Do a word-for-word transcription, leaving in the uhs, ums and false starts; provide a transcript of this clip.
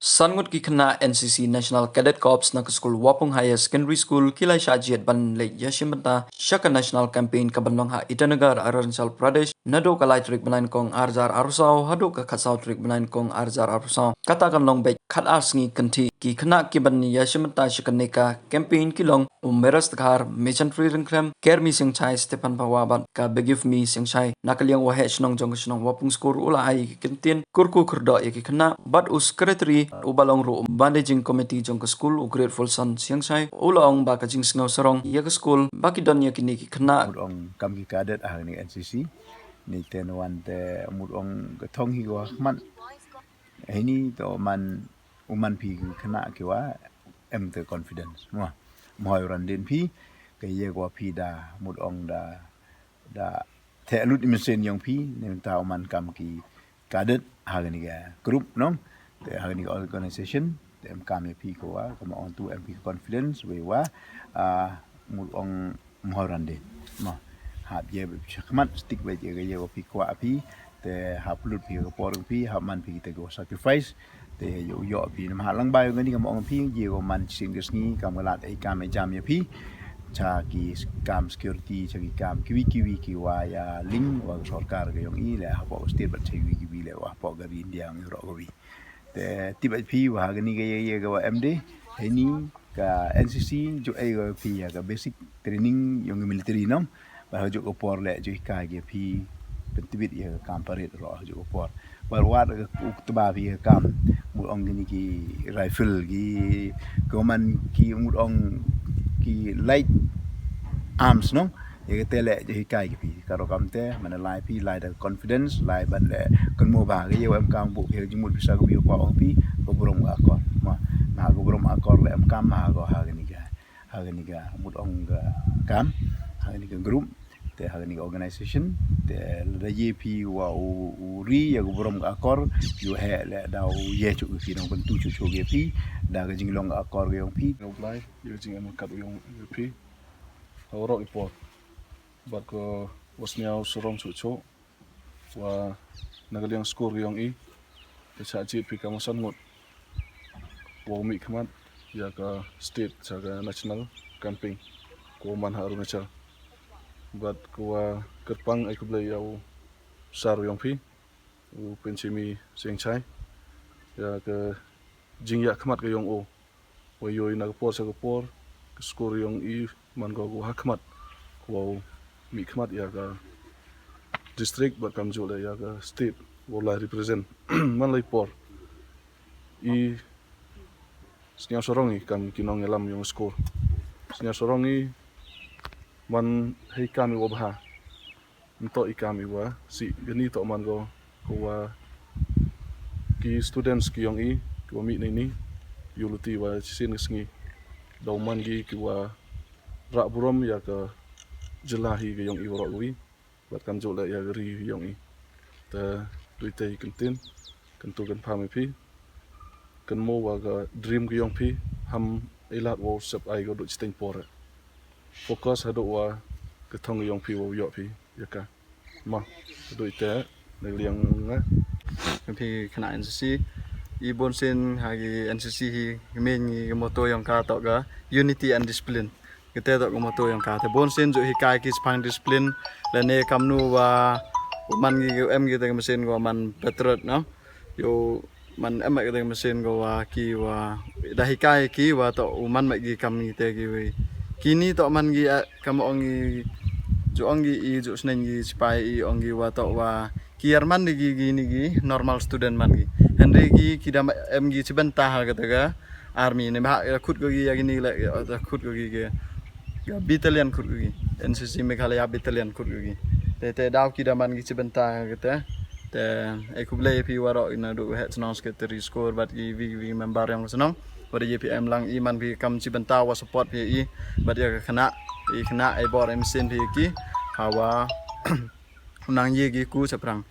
San ngut ki khynnah N C C National Cadet Corps na ka skul Wapung Higher Secondary School ki lai shah jied ban leit ya shim bynta sha ka National Campaign ka ban long ha Itanagar, Arunachal Pradesh, naduh ka lai tarik bnai kong ar hajar arphaw saw haduh ka khatsaw tarik bnai kong ar hajar arphaw saw. Kata kan long beit khat ar sngi kynthih. Ki khynnah ki ban ya shim bynta sha kane ka campaign ki long u Meras Dkhar, Mechantri Ryngkrem, Kermi Singchai, Stephen Phawa bad ka Begifmi Singchai. Na ka liang u waheh chnong jong ka chnong Wapung Skur u la ai ki kyntien kyrkhu kyrdoh ya ki khynnah bad u secretary u ba long ruh u managing committee jong ka skul u Grateful Son Singchai u la ong ba ka jingsngew sarong ya ka skul ba ki don ya kini ki khynnah. Mut ong kam ki cadet ha kani ka N C C, ni te wan te mut ong ka thong hi wa khmat. Heini to man u man phi ki khynnah ki wa em te confidence. Mo, mo u ran den phi, ka ye ko phi da mut ong da, da the lut i mynsiem yong phi, ne ta u man kam ki cadet ha kani ka group nong, te ha kani ka organization, te em kam ya phi ko wa, ka mo ong tu em phi confidence, wei wa, ah, mut ong mo u ran den. Mo, hap ye beit shakhmat stick beit ye ka ye ko phi kwah phi, te hap lut phi ka por phi, hap man phi te ko sacrifice, te yow yoh phi na ma lang bai ngani ka mo ong phi, ye ko man chisien ka sngi, kam ka lad ei kam ei jam ya phi, cha ki kam security, cha ki kam kiwi kiwi ki wa ya ling wa ka sorkar ka yong i le hapoh ka state bad cha kiwi kiwi le wa hapoh ka ri India ngi roh ka wi. Te tip bad phi wa ha kani ka ye ye ka wa em de, heini ka N C C ju ei ko phi ya ka basic training yong ka military nong. Ba ha ju ka por le ju hikai ki phi pyntbit ya ka kam parade ro ha ju ka por. Ba wat ka u tba phi ya ka kam mut ong kini ki rifle ki ko man ki mut ong ki light arms nong. Ya ka te le ju hikai ki phi ka ro kam te man lai phi lai da confidence lai ban le kan mo ba ka ye wa em kam bu phi ju mut phi sa ka wi pa ong phi ko burom ka akor. Ma, ma ko burom akor le em kam ma ko ha kani ka ha kani ka mut ong ka kam, ha kani ka group, te ha kani ka organization, te da ye phi wa u, u ri ya ka burom ka akor, yu he le da u ye chu ki nong kan tu chu chu ye phi, da ka jinglong ka akor ka yong phi. Yow blai, ye jing em kat u yong phi. Ha u ro i por. Bad ko wa sniaw sarong chu chu. Wa na ka liang skur ka yong i, te cha jied phi kam san ngut wa u mih khmat ya ka state cha ka national campaign ko man ha Arunachal. Bad ko wa kyrpang ei khublei ya u sar yong phi, u Penchimi Singchai, ya ka jingya khmat ka yong u. Wa yoh i na ka por sa ka por, ka skur yong i man ko ko ha khmat, ko mih khmat ya ka district, bad kam ju le ya ka state, wa lai represent. Man lai por i sniaw sarong i kam ki nong yalam yong skur. Sniaw sarong i man hei kam i wa bha. Nto i kam i wa si gani to man ko, ko wa ki students ki yong i, ki wa mih nei ni, yu luti wa chisien ka sngi. Daw man ki ki wa rah burom ya ka jylla hi ka yong i wa roh wi, bad kam ju le ya ka ri yong i. Te du i te i kyntien, kan tu kan pham i phi. Kan mo wa ka dream ka yong phi, ham i lad wa u sep ai ko du chiteng por. Focus haduh wa ka thong ka yong phi wa u yoh phi ya ka. Ma, du i te, na ka liang nga. Phi khynnah N C C, i bon sien ha ki N C C hi, ka main ngi ka motto yong ka to ka unity and discipline. Kate to ka motto yong ka. Te bon sien ju hikai ki chaphang discipline, lane kamnu wa u man ki em ki te ka mynsiem ko man patriot, no? Yow man em ki te ka mynsiem ko wa ki wa da hikai ki wa to u man ma ki kam ki te ki wi. Kini to man ki, eh, kam ong ki, ju ong ki i, ju sneng ki sipai i ong ki wa to wa ki yar man di ki, ki ni ki normal student man ki. Hynrei ki, ki da em ki chibynta ha kata ka army ne ba ha khut ko ki ya kini le, ya khut ko ki ke. Ka battalion khut ko ki. N C C Meghalaya battalion khut ko ki. Te, te daw ki da man ki chibynta ha kata. Te, ei khublei phi waroh na du head chnong secretary skur bad ki wi, wi member yong chnong. Bad ye phi em lang i man phi kam chibynta wa support phi i. Bad ya ka khynnah, i khynnah ei bor em sin phi ki. Hawa nang ye ki ku chaprang.